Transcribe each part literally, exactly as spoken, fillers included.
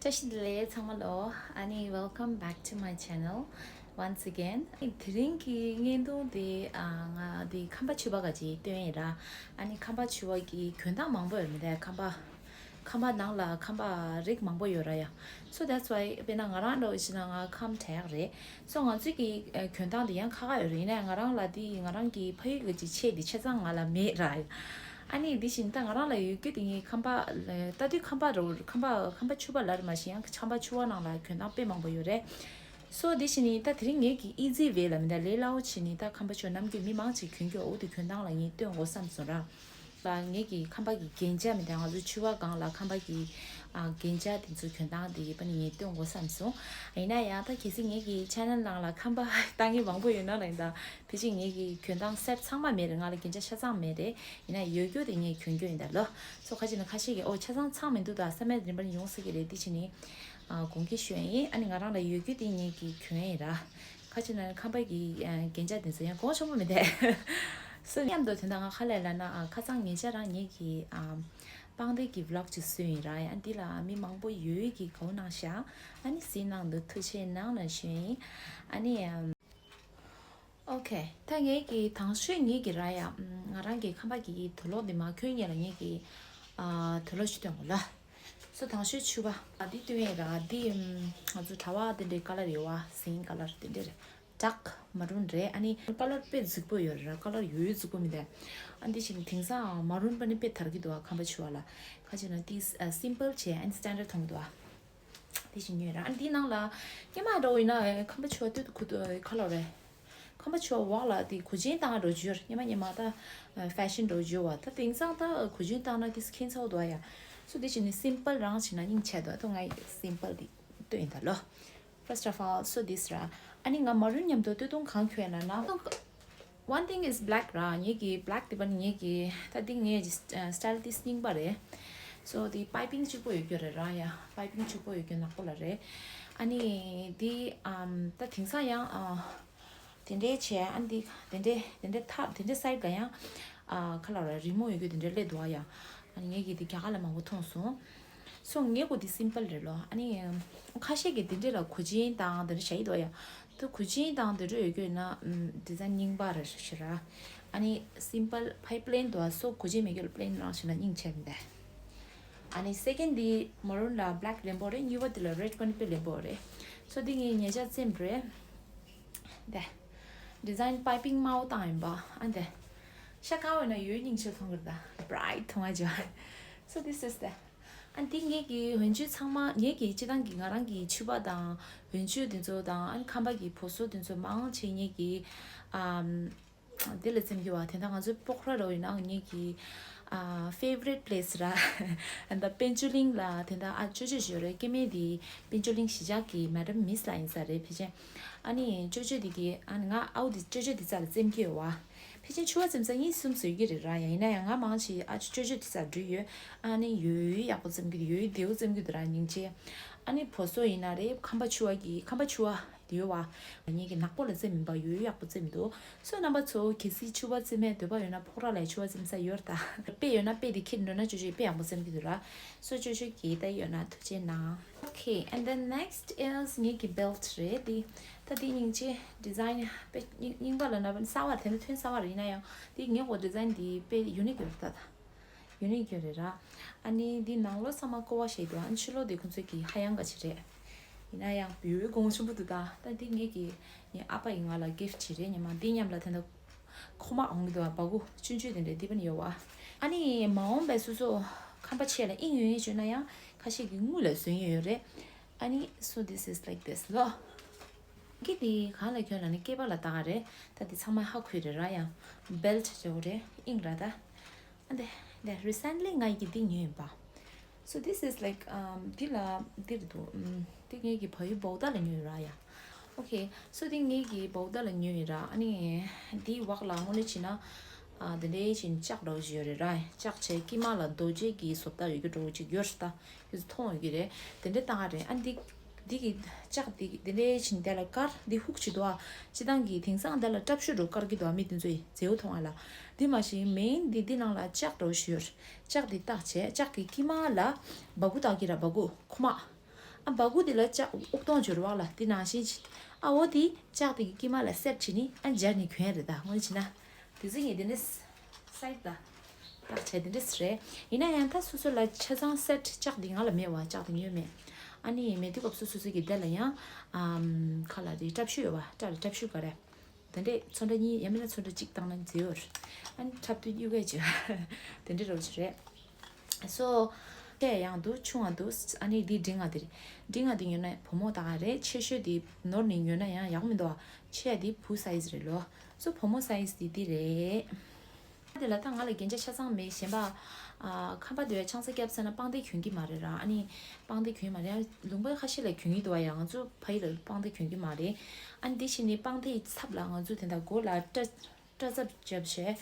བཀྲ་ཤིས་བདེ་ལེགས་ཚང་མ་ལོ། ཨ་ནི་welcome back to my channel once again. དེ་རིང་གི་བརྙན་ཐུང་དེ་ཨ་ང་དེ་ཁམས་པ་ཕྱུ་པ་ག་ཅིག་སྟོན་ཡིན་ར། ཨ་ནི་ཁམས་པ་ཕྱུ་པ་གི་གྱོན་སྟངས་མང་པོ་ཡོད་མི་འདུག་ཁམས་པ། ཁམས་པ་ནང་ལ་ཁམས་པ་རིགས་མང་པོ་ཡོད་ར་ཡ། So that's why དཔེར་ན་ང་རང་འདྲ་བོ་ཞིག་ན་ང་ཁམས་བྲག་རེད། So ང་ཚོའི་གི་ཨ་གྱོན་སྟངས་དེ་ཡང་ཁག་ཁག་ཡོད་རེད། ཡིན་ན་ཡང་ང་རང་ལ་དེ་ང་རང་གི་ཕ་ཡུལ་གི་ཅིག་ཆས་དེ་ཆ་ཚང་ང་ལ་མེད་ར་ཡ། ཨ་ནི་དེ་བཞིན་ད་ང་རང་ལ་ཡོད་རྒྱུ་དེ་ངའི་ཁམས་པ་ལ་ལྟ་དུས་ཁམས་པ་རེད། ཁམས་པ་ཁམས་པ་ཕྱུ་པ་ལ་རེད་མ་གཞི་ཡང་ཁམས་པ་ཕྱུ་པ་ནང་ལ་གྱོན་སྟངས་དཔེ་མང་པོ་ཡོད་རེད། So དེ་བཞིན་ནི་ད་དེ་རིང་ངེད་ཀྱི་easy way ལ་མི་འདའ་ལས་སླ་བོ་བྱས་ནི་ད་ཁམས་པ་ཕྱུ་པ་ནམ་རྒྱུན་མི་མང་ཅིག་གྱོན་རྒྱུ་འོ་དེ་གྱོན་སྟངས་ལ་ངས་སྟོན་དགོས་བསམ་སོང་ར། ལ་ངེད་ཀྱི་ཁམས་པ་གི་རྒྱན་ཆ་མི་འདའ་ང་ཚོ་ཕྱུ་པ་སྒང་ལ་ཁམས་པ་གི་ཨ་རྒྱན་ཆ་དེ་ཚོ་གྱོན་སྟངས་དེ་ཡིན་པ་ནི་ངས་སྟོན་དགོས་བསམ་སོང་། ཡིན་ན་ཡང་ད་གལ་སྲིད་ངེད་ཀྱི་channel ནང་ལ་ཁམས་པ་ལྟ་མཁན་མང་པོ་ཡོད་ན་ལ་ཡིན་ད། ཕལ་ཆེར་ངེད་ཀྱི་གྱོན་སྟངས་set ཚང་མ་མེད་རེད། ང་ལ་རྒྱན་ཆ་ཆ་ཚང་མེད་རེད། ཡིན་ན་ཡོད་རྒྱུ་དེ་ངས་གྱོན་རྒྱུ་ཡིན་ད་ལོ། So ཁ་ཅིག་ན་ཁ་ཤས་ཀྱིས་ཨོ་ཆ་ཚང་ཚང་མི་འདུག་ད་བསམ་ཡས་རིམ་པར་ཡོང་སྲིད་ཀྱི་རེད། དེ་ཕྱིན་ནི་ཨ་དགོངས་དག་ཞུ་ཡ་ཡིན། ཨ་ནི་ང་རང་ལ་ཡོད་རྒྱུ་དེ་ངེད་ཀྱི་གྱོན་ཡིན་ར། ཁ་ཅིག་ན་ཁམས་པ་གི་ཨ་རྒྱན་ཆ་དེ་ཚོ་ཡང་གོང་ཆེན་པོ་མི་འདུག་སོ་མཉམ་དུ་དེ་འདྲ་ང་ཁ་ལས་ལ་ན་ཨ་ཁ་སང་ཉེ་ཆར་རང་ངེད་ཀྱི་ཨ་པང་གདན་གྱི་vlog ཅིག་བཟོས་ཡིན་ར། ཡང་འདི་ལ་མི་མང་པོ་ཡོད་ཀྱི་གོ་གནང་ཤག་ཨ་ནི་གཟིགས་གནང་འདུག་ཐུགས་རྗེ་གནང་ལ་ཞུ་ཡིན། ཨ་ནི་ཨ། Okay ད་ངེད་ཀྱི་དང་ཤོས་ངེད་ཀྱི་ར་ཡ། ང་རང་གི་ཁམས་པ་གི་དུག་ལོག་འདི་མ་གྱོན་སྔོན་ལ་ངེད་ཀྱི་ཨ་དུག་ལོག་ཞིག་སྟོན་དགོས་ལ། So དང་ཤོས་ཕྱུ་པ་ཨ་འདི་སྟོན་ཡ་ར། འདི་ང་ཚོ་གྲྭ་པ་དེ་འདྲའི་ཀ་ལར་ཡོད་བ། ཟིང་ཀ་ལར་དེ་འདྲའི་རེད། dark maroon རེད། ཨ་ནི་ཀ་ལར་དཔེ་རྫིག་པོ་ཡོད་རེད་ར། ཀ་ལར་ཡོད་ཡོད་རྫིག་པོ་མི་འདུག་ཨ་འདི་བཞིན་དེང་སང་maroon པ་ནི་དཔེ་དར་གྱི་འདུག་བ། ཁམས་པ་ཕྱུ་པ་ལ་ཁ་ཅིག་ན་འདི་simple བྱས་ཨ་ནི་standard མཐོང་གི་འདུག་བ། དེ་བཞིན་ཡོད་ར། ཨ་འདིའི་ནང་ལ་སྔོན་མ་འདྲ་བོ་ཡིན་ན་ཁམས་པ་ཕྱུ་པ་སྟོད་དུ་ཁུ་ཁ་ལོ་རེད། ཁམས་པ་ཕྱུ་པ་འོག་ལ་དེ་གོས་ཆེན་བཏང་འགྲོ་རྒྱུ་ཡོད་ར། སྔོན་མ་སྔོན་མ་ད་fashion འགྲོ་རྒྱུ་ཡོད་བ། ད་དེང་སང་ད་གོས་ཆེན་བཏང་ན་དེ་ཁྱད་མཚར་པོ་འདུག་ཡ། So དེ་བཞིན་ནི་simple རང་བྱས་ན་སྙིང་རྗེ་འདུག་ད་ངས་simple དེ་སྟོན་ཡིན་ད་ལོ། First of all so this ར། ཨ་ནི་ང་maroon མཉམ་དུ་སྟོད་ཐུང་གང་གྱོན་ན་ན། One thing is black ར། ངེད་ཀྱི་black དེ་པ་ནི་ངེད་ཀྱི་ད་འདི་ངའི་style དེ་རྙིང་པ་རེད། So དེ་piping གཅིག་པོ་ཡོད་རྒྱུ་རེད་ར་ཡ། piping གཅིག་པོ་ཡོད་རྒྱུ་ནག་པོ་ལ་རེད། ཨ་ནི་དེ་ཨམ་ད་དེང་སང་ཡང་ཨ་དེ་འདྲའི་བྱས་ཨ་ནི་དེ་དེ་འདྲའི་དེ་འདྲའི་ཐག་དེ་འདྲའི་side ལ་ཡང་ཨ་ཁ་ལ་ར་རི་མོ་ཡོད་རྒྱུ་དེ་འདྲའི་སླེབས་འདུག་ཨ་ཡ། ཨ་ནི་ངེད་ཀྱི་དེ་རྒྱ་གར་ལ་མང་པོ་མཐོང་སོང་། So ངའི་གོ་དེ་simple རེད་ལོ། ཨ་ནི་ཁ་ཤས་ཀྱིས་དེ་འདྲས་ལ་གོས་ཆེན་དང་དེ་འདྲ་བྱ་ཡི་འདུག་ཡ། དུ་གོས་ཆེན་དང་དེ་འདྲ་ཡོད་རྒྱུ་ཡིན་ན་design རྙིང་པ་རེད་ཤི་ར། ཨ་ནི་simple plain འདུག So གོས་ཆེན་མེད་རྒྱུ་ལ་plain རང་བྱས་ན་སྙིང་རྗེ་མི་འདུག་ཨ་ནི་second དེ་maroon ལ་black ལེན་པོ་རེད། གཉིས་པ་དེ་ལ་red པ་ནི་དཔེ་ལེན་པོ་རེད། So དེ་ངའི་ཉེ་ཆར་བཙེམས་རེད། འདི་design piping དམར་པོ་བཏང་ཡིན་པ། ཨ་འདི་ཤ་ཁ་འོ་ན་ཡོད་སྙིང་རྗེ་མཐོང་གི་རེད་ད། bright མཐོང་བ་ཅིག So this is the ཨ་འདི་ངེད་ཀྱི་འོན་ཆུ་ཚང་མ་ངེད་ཀྱི་སྤྱི་བཏང་གི་ང་རང་གི་ཕྱུ་པ་དང་འོན་ཆུ་དེ་ཚོ་དང་ཨ་ཁམས་པ་གི་བོ་སོ་དེ་ཚོ་མང་ཆེ་ངེད་ཀྱི་ཨམ་དེ་ལ་བཙེམ་གི་བ། དེ་འདྲ་ང་ཚོའི་སྤོག་ར་རོ་ཡིན་ན་ངེད་ཀྱི་ཨ་favorite place ར། ཨ་ད་དཔལ་འབྱོར་གླིང་ལ་དེ་འདྲ་ཨ་ཅོ་ཅོ་ཞིག་ཡོད་རེད། སྐྱེ་དམན་དེ་དཔལ་འབྱོར་གླིང་གཞིས་ཆགས་ཀྱི་madam miss ལ་ཡིན་ས་རེད་ཕལ་ཆེར། ཨ་ནི་ཅོ་ཅོ་དེ་གི་ཨ་ནི་ང་ཨའུ་དེ་ཅོ་ཅོ་དེ་རྩ་ལ་བཙེམ་གི་ཡོད་བ། ཕལ་ཆེར་ཕྱུ་པ་བཙེམ་ས་གཉིས་གསུམ་བཟོས་ཀྱི་རེད་ར། ཡང་ཡིན་ན་ཡང་ང་མང་ཆེ་ཨ་ཅོ་ཅོ་ཅོ་དེ་ས་འགྲུལ་ཡོད། ཨ་ནི་ཡོད་ཡོད་ཡག་པོ་བཙེམ་གི་འདུག་ཡོད་ཡོད་བདེ་བོ་བཙེམ་གི་འདུག་ར་སྙིང་རྗེ། ཨ་ནི་བོ་སོ་ཡིན་ན་རེད། ཁམས་པ་ཕྱུ་པ་གི་ཁམས་པ་ཕྱུ་པ་དེ་ཡོད་བ། ངེད་ཀྱི་ནག་པོ་ལ་བཙེམ་མིན་པ་ཡོད་ཡོད་ཡག་པོ་བཙེམ་འདུག So རྣམ་པ་ཚོ་གལ་སྲིད་ཕྱུ་པ་བཙེམ་མའི་འདོད་པ་ཡོད་ན་ཕོག་ར་ལ་ཕྱུ་པ་བཙེམ་ས་ཡོད་ར་ད། དཔེ་ཡོད་ན་དཔེ་དེ་ཁྱེར་འགྲོ་ན་ཅོ་ཅོ་དཔེ་ཡག་པོ་བཙེམ་གི་འདུག་ར། So ཅོ་ཅོ་གི་ད་ཡོད་ན་ཐུགས་རྗེ་གནང་། Okay and then next is ངེད་ཀྱི་belt རེད་འདི། ད་འདི་སྙིང་རྗེ་design དཔེ་རྙིང་རྙིང་པ་ལ་ན་གསར་པ་དེ་འདྲ་ཐོན་གསར་པ་རེད། ཡིན་ན་ཡང་འདི་ངེད་ཀྱི་design འདི་དཔེ་unique ཡོད་རེད་ད། unique ཡོད་རེད་ར། ཨ་ནི་འདི་ནང་ལོགས་ཚང་མ་ཀོ་བ་བཤད་འདུག་ཨ་ནི་ཕྱི་ལོགས་འདི་ཁོང་ཚོས་ཀྱི་ཧ་ཡང་ག་ཅིག་རེད། ཡིན་ན་ཡང་ཡོད་གོང་ཆེན་པོ་འདུག་ད། ད་འདི་ངེད་ཀྱི་ངའི་ཨ་ཕ་ཡིས་ང་ལ་gift བྱས་རེད། ཉི་མ་འདི་མཉམ་ལ་དེ་འདྲ་ཁོག་མ་འོང་གི་འདུག་བ། སྦ་ཁུག་ཆུང་ཆུང་དེ་འདྲ་འདི་པ་ནི་ཡོད་བ། ཨ་ནི་མ་འོངས་པའི་སོ་སོ་ཁམས་པ་ཆེ་ལ་དབྱིངས་ཡོད་ཡོད་བྱུང་ན་ཡང་ཁ་ཤས་ཀྱིས་དངུལ་ལ་བཟོ་ཡོད་ཡོད་རེད། ཨ་ནི་so this is like this ལོ། ཀི་དེ་གང་ལ་གྱོན་ལ་ནི་སྐེད་པ་ལ་བཏགས་རེད། ད་འདི་ཚང་མ་ཧ་གོ་རེད་ར། ཡང་belt བྱས་རེད། དབྱིངས་ར་ད། ཨ་འདི་འདི་recently ང་ཡི་གི་འདི་ཉོས་ཡིན་པ། So this is like um འདི་ལ་འདི་རེད་འདུག་ཨམ་འདི་ངེད་ཀྱི་ཕ་ཡུལ་བོག་ད་ལ་ཉོས་ཡོད་ར་ཡ། Okay so འདི་ངེད་ཀྱི་བོག་ད་ལ་ཉོས་ཡོད་ར། ཨ་ནི་འདི་འོག་ལ་དངོས་གནས་བྱས་ན་ཨ་འདི་འདྲའི་བྱས་ལྕགས་འདྲ་བོ་ཞིག་ཡོད་རེད་ར། ལྕགས་བྱས་དཀྱིལ་མ་ལ་རྡོ་རྗེ་གི་བཟོ་ལྟ་ཡོད་རྒྱུ་འདྲ་བོ་ཅིག་ཡོད་རེད་ད། ཁྱེད་ཚོ་མཐོང་ཡོད་ཀྱི་རེད། དེ་འདྲ་བཏང་ཡ་རེད། ཨ་འདི་འདི་གི་ལྕགས་འདི་འདི་འདྲའི་བྱས་འདི་ལ་དཀར་འདི་ཧུག་བྱེད་དོ་ཨ། སྤྱིར་བཏང་གི་དེང་སང་འདི་ལ་ཀྲབ་ཤུ་འདྲ་བོ་དཀར་གྱི་འདུག་ཨ། མི་དེ་ཚོ་ཡི་མཛེས་པོ་མཐོང་ཨ་ལ། འདི་མ་གཞི་main འདི་འདི་ནང་ལ་ལྕགས་འདྲ་བོ་ཞིག་ཡོད་རེད། ལྕགས་འདི་བཏགས་བྱས་ལྕགས་ཀྱི་དཀྱིལ་མ་ལ་སྦ་ཁུག་བཏགས་ཀྱི་ར། སྦ་ཁུག་ཁུག་མ། ཨ་སྦ་ཁུག་དེ་ལ་ལྕགས་དབུགས་གཏོང་སྦྱོར་བ་ལ་དེ་ནང་བཞིན་བྱེད། ཨ་འོ་དེ་ལྕགས་དེ་གི་དཀྱིལ་མ་ལ་གསེབ་བྱེད་ནི་ཨ་སྦྱར་ནི་གྱོན་རེད། ད་འོ་ནི་བྱེད་ན་དེ་ཚོ་ངས་དེ་ནས་སའིཌ་ལ་བཏགས་བྱས་དེ་འདྲས་རེད། ཡིན་ན་ཡང་ད་སོ་སོ་ལ་ཆ་ཚང་སེཊ་ལྕགས་དེ་ང་ལ་མེད་བ། ལྕགས་དེ་ཉོས་མེད། ཨ་ནི་མེད་དུས་སྐབས་སུ་སོ་སོ་གི་དེ་ལ་ཡང་ཨམ་ཁ་ལ་དེ་ཀྲབ་ཤུ་ཡོད་བ། ཀྲ་ལ་ཀྲབ་ཤུ་ག་རེ། དེ་འདྲས་ཚོན་ཁྲ་གཉིས་ཡང་མིན་ན་ཚོན་ཁྲ་གཅིག་བཏང་ན་མཛེས་ཡོད་རེད། ཨ་ནི་འཁྲབ་དུས་གཡུག་གས་བྱོས། དེ་འདྲས་རོ་ཆེ་རེད། སོ། ཆེ་ཡང་འདུག་ཆུང་བ་འདུག་ཨ་ནི་འདི་འབྲིང་བ་འདི་རེད། འབྲིང་བ་འདི་ཉོས་ན་བུ་མོ་དག་རེད། ཆེ་ཤོས་འདི་ནོར་ནས་ཉོས་ན་ཡང་ཡག་མི་འདུག་ཆེ་ཡ་འདི་བུ་སའིཛ་རེད་ལོ། སོ་བུ་མོ་སའིཛ་འདི་འདི་རེད། དེ་ལ་ད་ང་ལ་རྒྱན་ཆ་ཆ་ཚང་མེད། གཞན་པ། ཨ་ཁམས་པ་དེ་བས་ཆང་ས་བརྒྱབ་ཚར་ན་པང་གདན་གྱོན་གྱི་མ་རེད་ར། ཨ་ནི་པང་གདན་གྱོན་མ་རེད། ལུང་པ་ཁ་ཤས་ལ་གྱོན་གྱི་འདུག་བ་ཡ། ང་ཚོ་ཕ་ཡུལ་ལ་པང་གདན་གྱོན་གྱི་མ་རེད། ཨ་ནི་འདི་བྱས་ནས་པང་གདན་ཚབ་ལ་ང་ཚོ་དེ་འདྲ་སྒོ་ལ་སྐྲ་སྐྲ་ཚབ་བརྒྱབ་བྱས།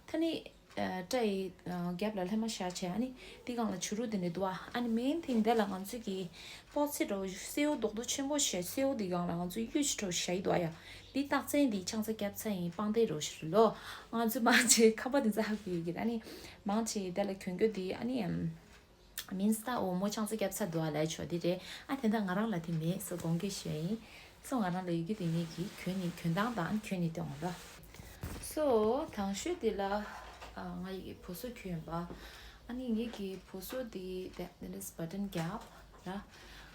ད་ནི་ཨ་སྐྲ་ཡི་ཨ་རྒྱབ་ལ་ལྷས་མ་བཞག་བྱས། ཨ་ནི་འདི་སྒང་ལ་བྱུ་རུ་དེ་འདྲ་འདུག་བ། ཨ་ནི་མེན་ཐིང་དེ་ལ་ང་ཚོ་གི་པོ་ཚི་འདྲ་བོ་སེའུ་རྡོག་རྡོག་ཆེན་པོ་བྱས། སེའུ་འདི་སྒང་ལ་ང་ཚོ་གཡུ་ཅི་འདྲ་བོ་བཞག་ཡི་འདུག་ཡ། འདི་རྟགས་མཚན་འདི་ཆང་ས་བརྒྱབ་ཚར་ཡིན། པང་གདན་རོ་ཞིག་རེད་ལོ། ང་ཚོ་མང་ཆེ་ཁམས་པ་དེ་ཚོ་ཧ་གོ་ཡོད་ཀྱི་རེད། ཨ་ནི་མང་ཆེ་དེ་ལ་གྱོན་གྱི་འདི་ཨ་ནི་ཨམ། མིན་སྟ་འོ་མོ་ཆང་ས་བརྒྱབ་ཚར་འདུག་ཨ་ལས་ཆོག་འདི་རེད། ཨ་དེ་འདྲ་ང་རང་ལ་དེ་མེད་སོ་དགོངས་དག་ཞུ་ཡིན། སོ་ང་རང་ལ་ཡོད་རྒྱུ་དེ་ངེད་ཀྱི་གྱོན་ནི་གྱོན་སྟངས་དང་གྱོན་ནི་སྟོན་འོང་ལ། སོ་དང་ཤོས་དེ་ལ་ཨ་ང་ཡི་བུ་སོ་གྱོན་པ། ཨ་ནི་ངེད་ཀྱི་བུ་སོ་དེ་དེ་འདྲ་བ་ཊན་བརྒྱབ་ར།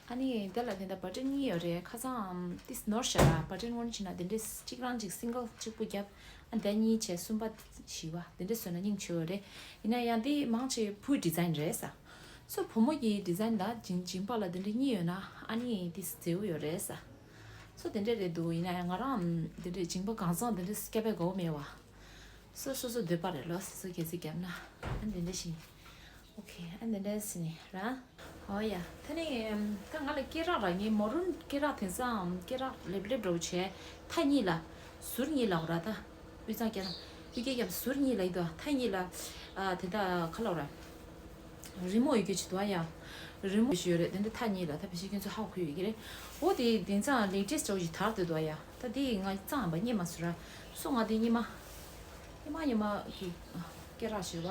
ཨ་ནི་དེ་ལ་དེ་འདྲ་བ་ཊན་གཉིས་ཡོད་རེད། ཁ་སང་ཨམ་ཏིས་ནོར་ཤ་ར། བ་ཊན་ངོ་ནི་བྱས་ན་དེ་འདྲས་གཅིག་རང་གཅིག་སིང་གལ་གཅིག་པུ་བརྒྱབ། ཨ་འདི་གཉིས་བྱས་གསུམ་པ་བཞི་བ་དེ་འདྲས་བཟོས་ན་སྙིང་རྗེ་བོ་རེད། ཡིན་ན་ཡང་འདི་མང་ཆེ་བུའི་ཌི་ཛའིན་རེད་ས། སོ་བུ་མོ་གི་ཌི་ཛའིན་ལ་མཇིང་མཇིང་པ་ལ་དེ་འདྲས་གཉིས་ཡོད་ན་ཨ་ནི་འདི་མཛེས་པོ་ཡོད་རེད་ས། སོ་དེ་འདྲས་རེད་འདུག་ཡིན་ན་ཡང་ང་རང་དེ་འདྲས་མཇིང་པ་གང་ཚང་དེ་འདྲས་སྐྱེ་བའི་དགོས་མེད་བ། སོ་སོ་སོ་འདོད་པ་རེད་ལོ། སོ་སོ་གལ་སྲིད་བརྒྱབ་ན་ཨ་འདི་འདྲས་ཤིང་། ཨོ་ཁེ། ཨ་འདི་འདྲས་ནི་ར། ཨོ་ཡ། ད་ནི་ད་ང་ལ་སྐེ་རགས་ར། ངའི་མ་རུན་སྐེ་རགས་དེང་སང་སྐེ་རགས་ལེབ་ལེབ་འདྲ་བོ་བྱས། མཐའ་གཉིས་ལ་ཟུར་གཉིས་ལ་འོ་ར། ད་དབུས་གཙང་སྐེ་རགས་དབུས་སྐེ་རྒྱབ་ཟུར་གཉིས་ལ་ཡིན་དོ། མཐའ་གཉིས་ལ་ཨ་དེ་ད་ཁ་ལོ་ར། རི་མོ་ཡོད་རྒྱུ་ཅིག་འདུག་ཨ་ཡ། རི་མོ་ཞིག་ཡོད་རེད། དེ་འདྲ་མཐའ་གཉིས་ལ། ད་ཕལ་ཆེར་ཁྱོད་ཚོ་ཧ་གོ་ཡོད་ཀྱི་རེད། འོ་དེ་དེང་སང་ལེ་ཊེ་སི་འདྲ་བོ་ཞིག་དར་བསྡད་འདུག་ཨ་ཡ། ད་དེ་ང་གཙང་པ་རྙེད་མ་སོང་ར། སོ་ང་དེ་སྙེ་མ་སྙེ་མ་སྙེ་མ་གི་སྐེ་རགས་ཞེས་པ།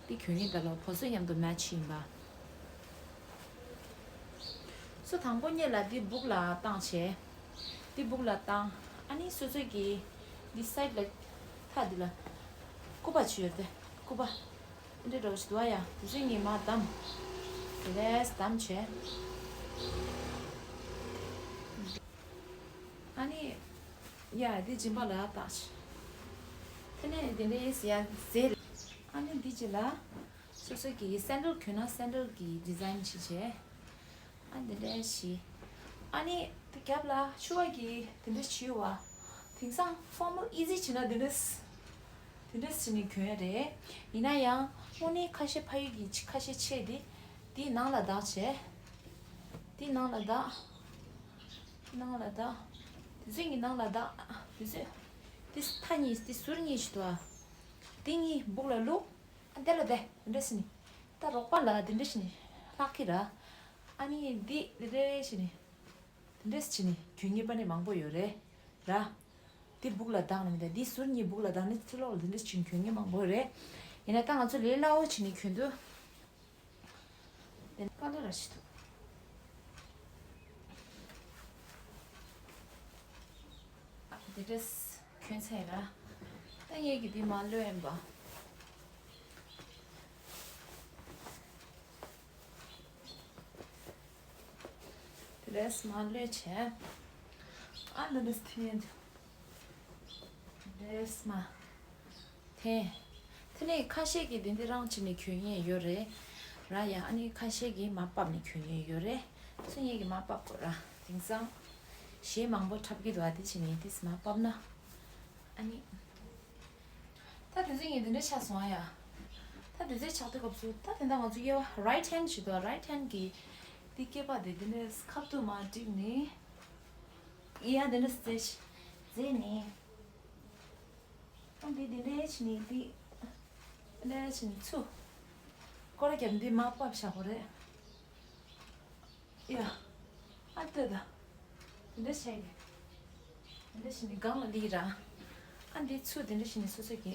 འདི་གྱོན་གྱིན་གདའ་ལོ། བོ་སོ་མཉམ་དུ་མེ་ཆི་ཡིན་པ། སོ་དང་པོ་ཉིད་ལ་འདི་སྦུག་ལ་བཏང་བྱས། འདི་སྦུག་ལ་བཏང་། ཨ་ནི་སོ་སོ་གི་འདི་སའིཌ་ལ་མཐའ་འདི་ལ་སྐུད་པ་བྱས་ཡོད་དེ། སྐུད་པ་འདི་འདྲ་བོ་ཞིག་འདུག་ཨ་ཡ། དེ་ཚོ་ངས་མར་བསྡམས། དེ་ལས་བསྡམས་བྱས། ཨ་ནི་ཡ་འདི་མཇིང་པ་ལ་བཏགས། དེ་ནས་འདི་འདྲའི་ཡ་ཟེར། ཨ་ནི་འདི་ཅི་ལ། སོ་སོ་གི་སེན་ཌལ་གྱོན་ན་སེན་ཌལ་གྱི་ཌི་ཛའིན་ཅིག་བྱས། ཨ་འདི་འདྲ་ཞིག་ཨ་ནི་དེ་རྒྱབ་ལ་ཕྱུ་པ་གི་དེ་འདྲ་ཞིག་ཡོད་བ། དེང་སང་ཕོར་མལ་ཨི་ཛི་བྱས་ན་དེ་འདྲ་དེ་འདྲ་ཞིག་ནི་གྱོན་ཡ་རེད། ཡིན་ན་ཡང་དངོས་གནས་ཁ་ཤས་ཕ་ཡུལ་གྱི་ཁ་ཤས་ཆེ་དེ་དེའི་ནང་ལ་བདག་བྱས། དེའི་ནང་ལ་བདག་ནང་ལ་བདག་དེ་ཚོའི་གི་ནང་ལ་བདག་དེ་ཚོས་དེ་མཐའ་གཉིས་དེ་ཟུར་གཉིས་ཞིག་འདུག་ཨ། དེ་གཉིས་སྦུག་ལ་བླུགས། ཨ་དེ་ལ་དེ་དེ་འདྲ་ཞིག་ནི། ད་རོགས་པ་ལ་དེ་འདྲ་ཞིག་ནི་ལྷག་གི་ར། ཨ་ནི་འདི་དེ་འདྲ་ཞིག་ནི། དེ་འདྲ་ཞིག་ནི་གྱོན་ངེས་པ་ནི་མང་པོ་ཡོད་རེད་ར། འདི་སྦུག་ལ་བཏགས་ནི་མི་འདུག་འདི་ཟུར་གཉིས་སྦུག་ལ་བཏགས་ནི་ཚུར་ལོག་ལ་དེ་འདྲ་ཞིག་གྱོན་ངེས་མང་པོ་ཡོད་རེད། ཡིན་ན་ད་ང་ཚོ་ལས་སླ་བོ་ཞིག་ནི་གྱོན་དུས། དེ་ནི་དཀའ་ལས་ར་ཞིག་འདུག་འདི་འདྲས་གྱོན་ཚར་ར། ད་ངེད་ཀྱི་འདི་མ་ལོས་ཡིན་པ། འདི་འདྲས་མ་ལོས་བྱས། ཨ་འདི་འདྲས་ཐིན། འདི་འདྲས་མ། དེ། དེ་ནས་ཁ་ཤས་ཀྱིས་དེ་འདི་རང་བྱས་ནས་གྱོན་མཁན་ཡོད་རེད། ར་ཡ། ཨ་ནི་ཁ་ཤས་ཀྱིས་མར་ཕབ་ནས་གྱོན་མཁན་ཡོད་རེད། སུ་ཡིན་གྱིས་མར་ཕབ་དགོས་ར། དེང་སང་གཞས་མང་པོ་འཁྲབ་ཀྱི་འདུག་ཨ། དེ་བྱས་ནས་དེ་མར་ཕབ་ན། ཨ་ནི། ད་དེ་ཚོ་ངས་དེ་འདྲ་ཆགས་སོང་ཨ་ཡ། ད་དེ་ཚོ་ཆགས་དུས་སྐབས་སུ་ད་དེ་འདྲ་ང་ཚོ་དབྱེ་བ་རའིཊ་ཧེན་ཞིག་འདུག་རའིཊ་ཧེན་གྱི་དེ་སྐེད་པ་དེ་དེ་འདྲ་ཁབ་ཏུ་མར་བསྒྲིགས་ནས། ཡ་དེ་འདྲ་རྩེ་རྩེ་ནས། ཨ་འདི་འདི་འདྲའི་ཕྱི་ནས་འདི། འདི་འདྲའི་ཕྱི་ནས་ཚུར། སྐོར་ར་བརྒྱབ་འདི་མར་ཕབ་བཞག་པ་རེད། ཡ། ཨ་ལྟོས་ད། འདི་འདྲ་བྱས་ཀྱི། འདི་འདྲ་ཕྱི་ནས་སྒང་ལ་ལི་ར། ཨ་འདི་ཚུར་འདི་འདྲ་ཕྱི་ནས་སོ་སོ་གི།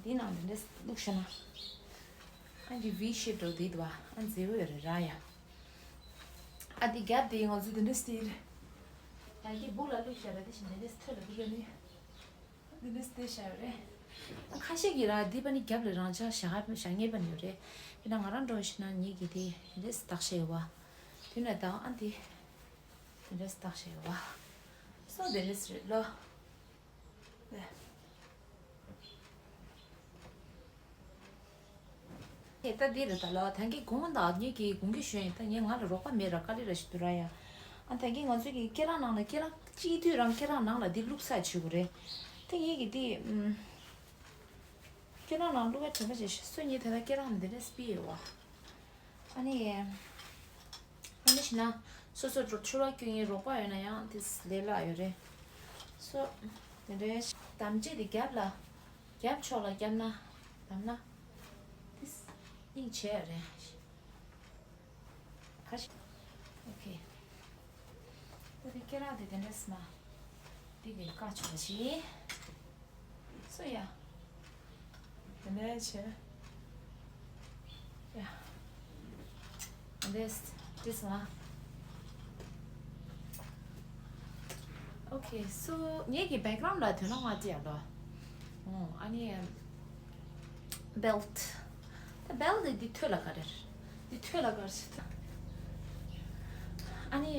འདི་ནང་འདི་འདྲ་བླུགས་ཤེ་ན། ཨ་འདི་ཝི་ཤེབ་འགྲོ་འདི་འདུག་བ། ཨ་མཛེས་པོ་ཡོད་རེད་ར་ཡ། ཨ་དེ་རྒྱབ་དེ་ང་ཚོ་དེ་འདྲ་སྟེར། ད་གི་སྦུག་ལ་བླུགས་བཞག་ར་དེ་བཞིན་དེ་འདྲ་ཐོད་ལ་བླུགས་ནི། འདི་འདྲ་སྟེར་བཞག་ཡོད་རེད། ཁ་ཤས་ཀྱིས་ར་འདི་པ་ནི་རྒྱབ་ལ་རང་འཇགས་བཞག་བཞག་ངེས་པ་ནི་ཡོད་རེད། དེ་ན་ང་རང་འགྲོ་ཞིག་ན་ངེད་ཀྱི་དེ་འདི་འདྲས་བཏགས་བཞག་ཡོད་བ། དེ་ན་ད་ཨ་འདི་འདི་འདྲས་བཏགས་བཞག་ཡོད་བ། སོ་འདི་འདྲས་རེད་ལོ། ཨེ། ད་འདི་རེད་ད་ལོ། ད་གིན་དགོངས་དག་ངེད་ཀྱིས་དགོངས་ཀྱི་ཞུ་ཡིན། ད་ངས་ང་ལ་རོགས་པ་མེད་ར་དཀའ་ལས་ར་ཞིག་འདུག་ར་ཡ། ཨ་ད་གིན་ང་ཚོས་ཀྱི་སྐེ་རགས་ནང་ལ་སྐེ་རགས་སྤྱི་འཐུས་རང་སྐེ་རགས་ནང་ལ་འདི་བླུགས་ས་བྱེད་དགོས་རེད། ད་ངེད་ཀྱིས་འདི་ཨུམ། སྐེ་རགས་ནང་བླུགས་པའི་དྲན་པ་བྱེད་ཤིག་སུ་ཉིད་དེ་ལ་སྐེ་རགས་ནང་འདི་འདྲས་སྤི་ཡོད་བ། ཨ་ནི། ཨ་ནི་ཞིག་ན། སོ་སོ་འགྲོ་ཆུ་ར་སྐྱོན་ཡིན་རོགས་པ་ཡོད་ན་ཡང་དེ་ལས་སླ་ཡོད་རེད། སོ། དེ་འདྲའི་དམ་བཅས་དེ་རྒྱབ་ལ། རྒྱབ་ཕྱོགས་ལ་བརྒྱབ་ན། བསྡམས་ན། དེ་སྙིང་རྗེ་ཡོད་རེད། ཁ་ཤས། ཨོ་ཁེ། ད་དེ་སྐེ་རགས་དེ་དེ་འདྲས་མ། དེ་གི་བཀའ་ཆོག་ཞིག་སོ་ཡ། དེ་ནས་བྱས། ཡ། འདི་འདི་སོང་ཨ། ཨོ་ཁེ། སོ་ངེད་ཀྱི་བེག་གྷ་རའུན་ཌ་ལ་དོན་ལ་ང་ཅི་ཡ་ལོ། ཨོ་ཨ་ནི། བེལ་ཊི། ད་བེལ་ཊི་འདི་ཐོད་ལ་ག་རེ་རེད། འདི་ཐོད་ལ་ག་རེ་ཞིག་ད། ཨ་ནི།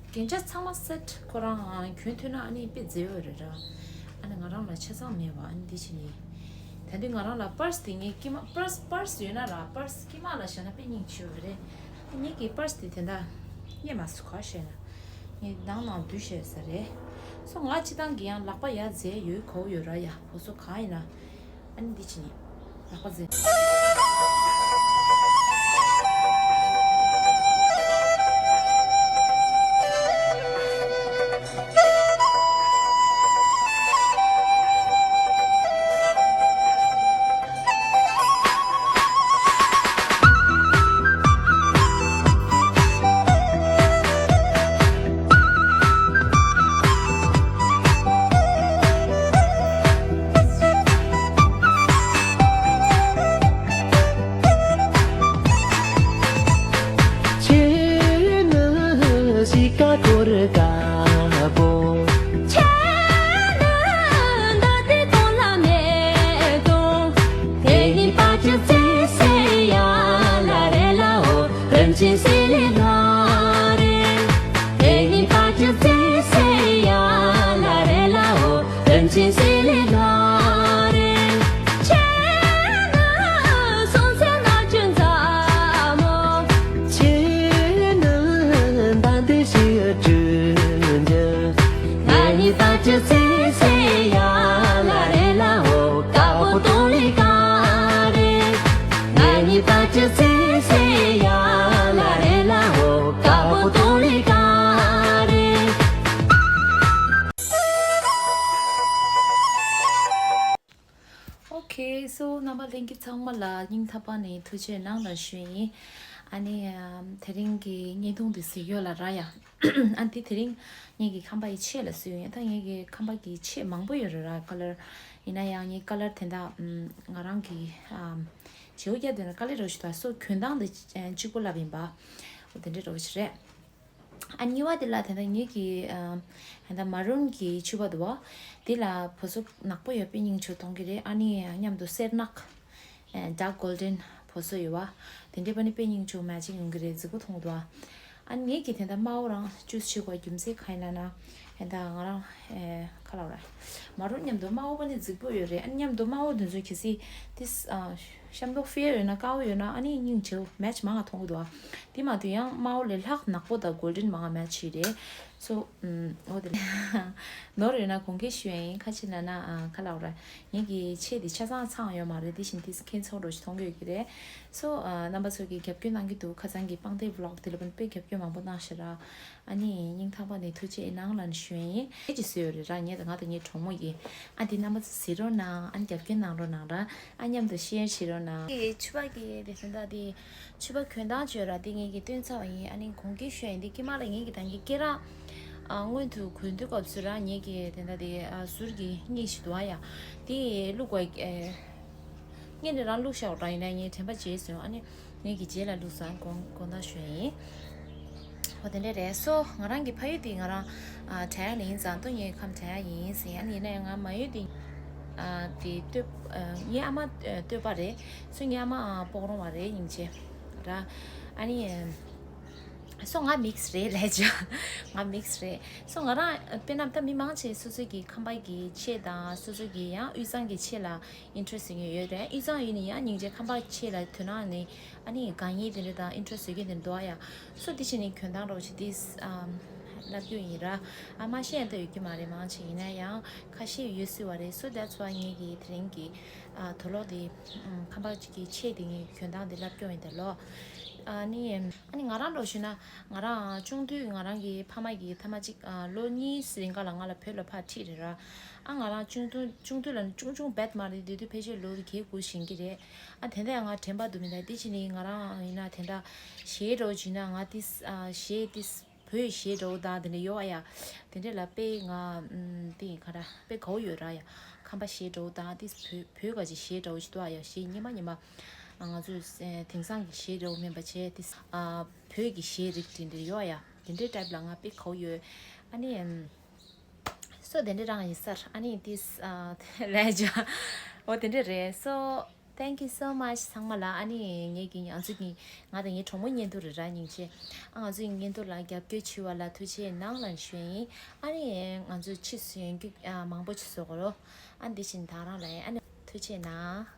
རྒྱན་ཆ་ཚང་མ་སེ་ཊི་ཁོ་རང་གྱོན་ཐུབ་ན་ཨ་ནི་དཔེ་མཛེས་པོ་རེད་ར། ཨ་ནི་ང་རང་ལ་ཆ་ཚང་མེད་བ། ཨ་ནི་འདི་བྱས་ནི། ད་དུང་ང་རང་ལ་པར་སི་དེ་ངས་དཀྱིལ་མ་པར་སི་པར་སི་ཡོད་ན་ར་པར་སི་དཀྱིལ་མ་ལ་བཞག་ན་དཔེ་སྙིང་རྗེ་བོ་རེད། ངེད་ཀྱི་པར་སི་དེ་དེ་འདྲ་རྙེད་མ་སོང་ག་བཤད་ན། ངས་ནང་ནང་བསྡུས་བཤད་ས་རེད། སོ་ང་སྤྱི་བཏང་གི་ཡང་ལག་པ་ཡར་འཛེག་ཡོད་གོ་ཡོད་ར་ཡ། འོ་སོ་གང་ཡིན་ན། ཨ་ནི་འདི་བྱས་ནི། ལག་པ་འཛེག་ཁྱེད་ནི་གཤིས་ཀ་སྐོར་དཀར་པོ། ཁྱེད་ནི་མདའ་དེ་གཏོང་ལ་མེད་དོ། དེ་ནི་པ་ཅི་ཙི་སེ་ཡ་ལ་རེ་ལ་འོ། རིན་ཆེན་སེ་ལེ་ལ་རེ། དེ་ནི་པ་ཅི་ཙི་སེ་ཡ་ལ་རེ་ལ་འོ། རིན་ཆེན་སེ་ལེ་ལ་རེ། ཁྱེད་ནི་སུམ་རྩེན་ནག་ཆུ་མཛའ་མོ། ཁྱེད་ནི་མདའ་མདུད་ཞིག་སྤྲུལ་རྒྱུ། ང་ནི་པ་ཅི་ཙི་སེ་ཡ་ལ་རེ་ལ་འོ། དཀར་པོ་སྟོང་ལས་དཀར་རེད། ང་ནི་པ་ཅི་ཙི་སེ་ཡ་ལ་རེ་ལ་འོ། དཀར་པོ་སྟོང་ལས་དཀར་རེད། ཨོ་ཁེ། སོ་རྣམ་པ་ལྷན་རྒྱས་ཚང་མ་ལ་སྙིང་ཐག་པ་ནས་ཐུགས་རྗེ་གནང་ལ་ཞུ་ཡིན། ཨ་ནི་ཨམ་དེ་རིང་གི་བརྙན་ཐུང་འདི་གཟིགས་ཡོད་ལ་ར་ཡ། ཨ་འདི་དེ་རིང་ངེད་ཀྱི་ཁང་པ་ཡི་ཆེད་ལ་བཟོས་ཡོད། ད་ངེད་ཀྱི་ཁང་པ་གི་ཆེད་མང་པོ་ཡོད་རེད་ར། ཀ་ལར་ཡིན་ན་ཡང་ངའི་ཀ་ལར་དེ་འདྲ་ཨམ་ང་རང་གི་ཨམ་བྱེའུ་རྒྱབ་དེ་ན་དཀའ་ལས་རོགས་ཞིག་དང་སོ་གྱོན་སྟངས་དེ་གཅིག་པོ་ལབ་ཡིན་པ། འོ་དེ་འདྲའི་རོགས་ཞིག་རེད། ཨ་གཉིས་པ་དེ་ལ་དེ་འདྲ་ངེད་ཀྱི་ཨམ་ད་མ་རུན་གྱི་ཕྱུ་པ་འདུག་བ། དེ་ལ་བོ་སོ་ནག་པོ་ཡོད་པའི་སྙིང་རྗེ་མཐོང་གི་རེད། ཨ་ནི་མཉམ་དུ་སེར་ནག་ཨེ་dark golden བོ་སོ་ཡོད་བ། དེ་འདྲའི་པ་ནི་དཔེ་སྙིང་རྗེ་མེ་ཅིང་ཡོང་གི་རེད། རྫིག་པོ་མཐོང་གི་འདུག་བ། ཨ་ངེད་ཀྱི་དེ་འདྲ་དམར་པོ་རང་ཅུས་བྱེད་དགོས་རྒྱུ་མཚན་གང་ཡིན་ལབ་ན། ཨེ་ད་ང་རང་ཨེ་ཁ་ལག་ར་མ་རུན་མཉམ་དུ་དམར་པོ་པ་ནི་རྫིག་པོ་ཡོད་རེད། ཨ་མཉམ་དུ་དམར་པོ་དེ་ཚོ་གལ་སྲིད་དེ་ཨ་ཤམ་ཐོག་ཕེར་ཡོད་ན་དཀར་པོ་ཡོད་ན་ཨ་ནི་སྙིང་རྗེ་པོ་མེ་ཅི་མང་ང་མཐོང་གི་འདུག་བ། དེ་མ་གཏོགས་ཡང་དམར་པོ་ལས་ལྷག་ནག་པོ་དང་གོལ་ཌན་མང་ང་མེ་ཅི་བྱེད་རེད། སོ། ཨུམ། འོ་དེ་ལས། ནོར་ཡོད་ན་དགོངས་འགལ་ཞུ་ཡ་ཡིན། ཁ་ཅིག་ན་ན་ཨ་ཁ་ལག་ར། ངེད་ཀྱི་ཆེད་དེ་ཆ་ཚང་ཚང་ཡོད་མ་རེད། དེ་བཞིན་དེ་ཁྱེད་ཚོ་འགྲོ་ཞིག་མཐོང་གི་ཡོད་ཀྱི་རེད། སོ། ཨ་རྣམ་པ་ཚོ་གིས་རྒྱབ་སྐྱོར་གནང་གི་འདུག་ཁ་སང་གི་སྤང་ཐེ་བི་ལོག་དེ་ལ་དཔེ་རྒྱབ་སྐྱོར་མང་པོ་གནང་ཤག་ར། ཨ་ནི་སྙིང་ཐག་པ་ནས་ཐུགས་རྗེ་གནང་ལབ་ནས་ཞུ་ཡ་ཡིན། ཁྱེད་ཀྱིས་བཟོས་ཡོད་རེད་ར། ངེད་དང་ང་དང་ངའི་གྲོགས་མོ་ཡིན། ཨ་དེ་རྣམ་པ་ཚོ་གཟིགས་རོགས་གནང་། ཨ་ནི་རྒྱབ་སྐྱོར་གནང་རོགས་གནང་ར། ཨ་མཉམ་དུ་ཤེར་བྱེད་རོགས་གནང་། ཨེ་ཕྱུ་པ་གི་དེ་ཚོ་འདྲ་དེ། ཕྱུ་པ་གྱོན་སྟངས་བརྗོད་ར་དེ་ངེད་ཀྱིས་སྟོན་ཚར་བ་ཡིན། ཨ་ནི་དགོངས་འགལ་ཞུ་ཡ་ཡིན། དེ་དཀྱིལ་མ་ལ་ངེད་ཀྱིས་ད་གིན་སྐེ་རགས་ཨ་སྔོན་དུ་གོན་དུས་སྐབས་སུ་ར་ངེད་ཀྱིས་དེ་འདྲ་དེ་ཨ་ཟུར་གྱི་སྙིང་ཞིག་འདུག་ཨ་ཡ། དེ་བླུགས་པ་ཨེ་སྔོན་ནས་རང་བླུགས་བཞག་ར་ཡིན་ན་ངས་དྲན་པ་བརྗེད་སོང་། ཨ་ནི་ངེད་ཀྱིས་རྗེས་ལ་བླུགས་སོང་། དགོངས་དགོངས་དག་ཞུ་ཡ་ཡིན། ཨོ་དེ་འདྲ་རེད། སོ་ང་རང་གི་ཕ་ཡུལ་དེ་ང་རང་ཨ་བྲག་གཡབ་ནས་ཡིན་ཙང་ཏོ་ངའི་ཁམས་བྲག་གཡབ་ཡིན་ཟེར། ཨ་ནི་ཡིན་ན་ཡང་ང་མ་ཡུལ་དེ་ཨ་དེ་སྟོད་ཨ་ངའི་ཨ་མ་སྟོད་པ་རེད། སོ་ངའི་ཨ་མ་ཨ་སྤོག་རོང་བ་རེད་སྙིང་རྗེ་ར། ཨ་ནི་སོ་ང་མིག་སི་རེད་ལས་ཅོ། ང་མིག་སི་རེད། སོ་ང་རང་དཔེར་ན་ད་མི་མང་ཆེ་སོ་སོའི་གི་ཁམས་པ་གི་ཆས་དང་སོ་སོ་གི་ཡང་དབུས་གཙང་གི་ཆས་ལ་ཨིན་ཊི་རེ་སི་ཡོད་རེད། དབུས་གཙང་ཡོད་ནི་ཡང་སྙིང་རྗེ་ཁམས་པ་ཆས་ལ་དོ་སྣང་ནི་ཨ་ནི་དགའ་ཉེ་དེ་འདྲ་དང་ཨིན་ཊི་རེ་སི་ཡོད་མཁན་དེ་འདྲ་འདུག་ཨ་ཡ། སོ་དེ་བཞིན་ནི་གྱོན་སྟངས་རོགས་ཞེས་དེ་ཨམ་ལབ་རྒྱུ་ཡིན་ར། ཨ་མ་ཤེས་ཡང་ད་ཡོད་རྒྱུ་མ་རེད། མང་ཆེ་ཡིན་ན་ཡང་ཁ་ཤས་ཡོད་སྲིད་པ་རེད། སོ་that's why ངེད་ཀྱི་དེ་རིང་གི་ཨ་དུག་ལོག་དེ་ཨམ་ཁམས་པ་ཅིག་གི་ཆས་དེ་ངས་གྱོན་སྟངས་དེ་ལབ་རྒྱུ་ཡིན་ད་ལོ། ཨ་ནི་ཨ་ནི་ང་རང་འདྲ་བོ་ཞུས་ན་ང་རང་ཆུང་དུས་ང་རང་གི་ཕ་མ་གིས་ཐ་མ་ཅིག་ཨ་ལོ་གཉིས་རིང་ག་ལ་ང་ལ་བོད་ལ་ཕར་ཁྲིད་རེད་ར། ཨ་ང་རང་ཆུང་དུས་ཆུང་དུས་ལ་ནི་ཆུང་ཆུང་བེད་མ་རེད། དེ་དུས་ཕལ་ཆེར་ལོ་བརྒྱད་དགུ་ཞིག་ཡིན་གྱི་རེད། ཨ་དེ་འདྲ་ཡང་ང་དྲན་པ་འདུག་མི་འདུག་དེ་ཕྱིན་ནི་ང་རང་ཡིན་ན་དེ་འདྲ་གཞས་འདྲ་བོ་བྱུང་ན་ང་ཏིས་ཨ་གཞས་ཏིས་བོད་གཞས་འདྲ་བོ་དང་དེ་འདྲ་ཡོད་ཨ་ཡ། དེ་འདྲ་ལ་དཔེ་ང་ཨམ་དེ་ཡིན་ག་ར་དཔེ་དགའ་བོ་ཡོད་ར་ཡ། ཁམས་པ་གཞས་འདྲ་བོ་དང་ཏིས་བོད་བོད་ག་ཅིག་གཞས་འདྲ་བོ་ཞིག་འདུག་ཨ་ཡ། གཞས་སྙན་མ་སྙན་མ་ང་ཚོས་ཨེ་དེང་སང་གི་གཞས་འདྲ་བོ་མིན་པ་བྱས་ཏིས་ཨ་བོད་ཀྱི་གཞས་རིགས་དེ་འདྲ་ཡོད་ཨ་ཡ། དེ་འདྲའི་ཊའིབ་ལ་ང་དཔེ་དགའ་བོ་ཡོད། ཨ་ནི་ཨམ། སོ་དེ་འདྲ་རང་ཡིན་སར། ཨ་ནི་this ཨ་ལས་ཇ་འོ་དེ་འདྲ་རེད། So thank you so much ཚང་མ་ལ། ཨ་ནི་ངེད་ཀྱི་ང་ཚོ་གི་ང་དང་ངའི་གྲོགས་མོ་བརྙན་ཐུང་རེད་ར་སྙིང་རྗེ། ཨ་ང་ཚོ་གི་བརྙན་ཐུང་ལ་རྒྱབ་སྐྱོར་བྱས་པ་ལ་ཐུགས་རྗེ་གནང་ལབ་ཞུ་ཡིན། ཨ་ནི་ང་ཚོ་ཕྱིས་སུ་ཡོང་རྒྱུ་ཨ་མང་པོ་ཅིག་བཟོ་དགོས་རོ། ཨ་འདི་བཞིན་ད་རང་ལ་ཨ་ནི་ཐུགས་རྗེ་གནང་།